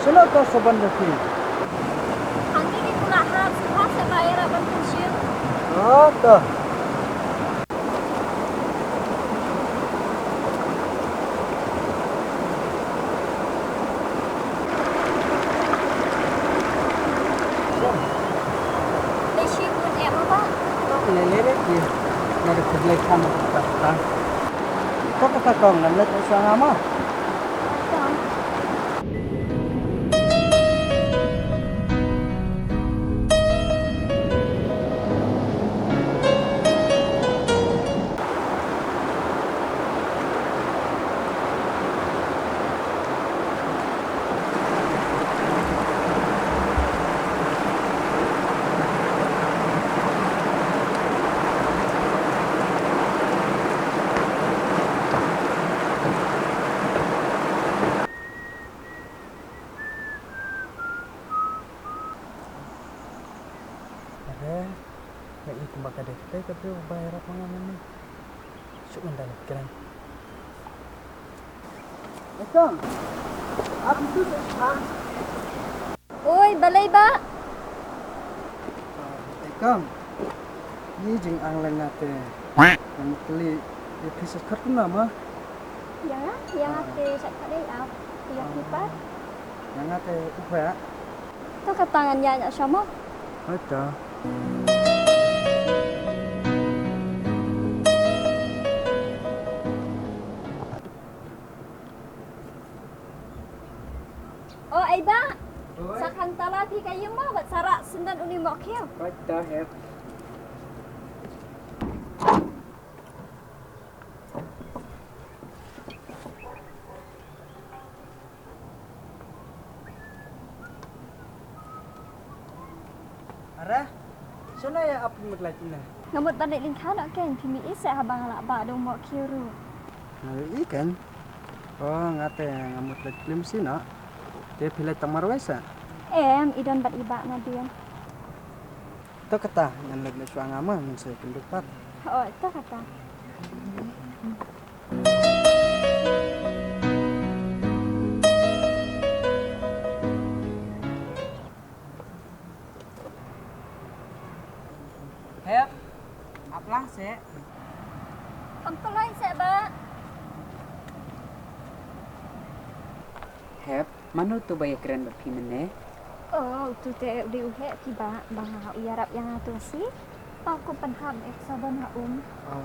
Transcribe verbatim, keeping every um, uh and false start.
Kano ka saban da phi? Hangne ki pula hap, sngewbha sa ba ïarap ban pynshim. Oh, to. Dei shi bun eh ma ba. Lele re ki. Nada khublei khan kata kata. Ito kata kong, ngam leit shuwa nga ma. Are, nga i kumba ka dei katai ka briew ba ïarap ma nga mynne. Shu ynda leit kren. Ekong, ap itu sa ha. Oi, balei ba? Ekong, ni jing ang lang na te. Yang kali, ya phi sa khat na ma. Ïa nga, ïa nga te sat pat dei ap. Ïa phi pat. Ïa nga te u pha. To kata ngan ïa ïa sha mo. Hoi to. O ai ba. Oi. Sa khang tala phi ka ïing mo bad sa rah syndon uni mo khiew. Hoi to hep. Are, shano ïa ap mut lait ine? Nga mut ban leit lyngkha noh kein, phi mih i seh haba nga lah bah da u mo khiew ruh. Nga i kein. O, nga te nga mut leit klim sih noh. Te phi leit tang marwei seh? Em, i don bad i bah nadien. To kata, ngan leit leit shuwa nga ma, ngan sa ïakynduh pat. O, to kata. Hep, ap lang seh. Kam pynlait seh ba. Hep, mano tu ba ïakren bad phi mynne? O, utu te u dei u heh phi ba, ba nga u ïarap ïa nga tu shi. Ba kum pynhap ek sabon ha um. O.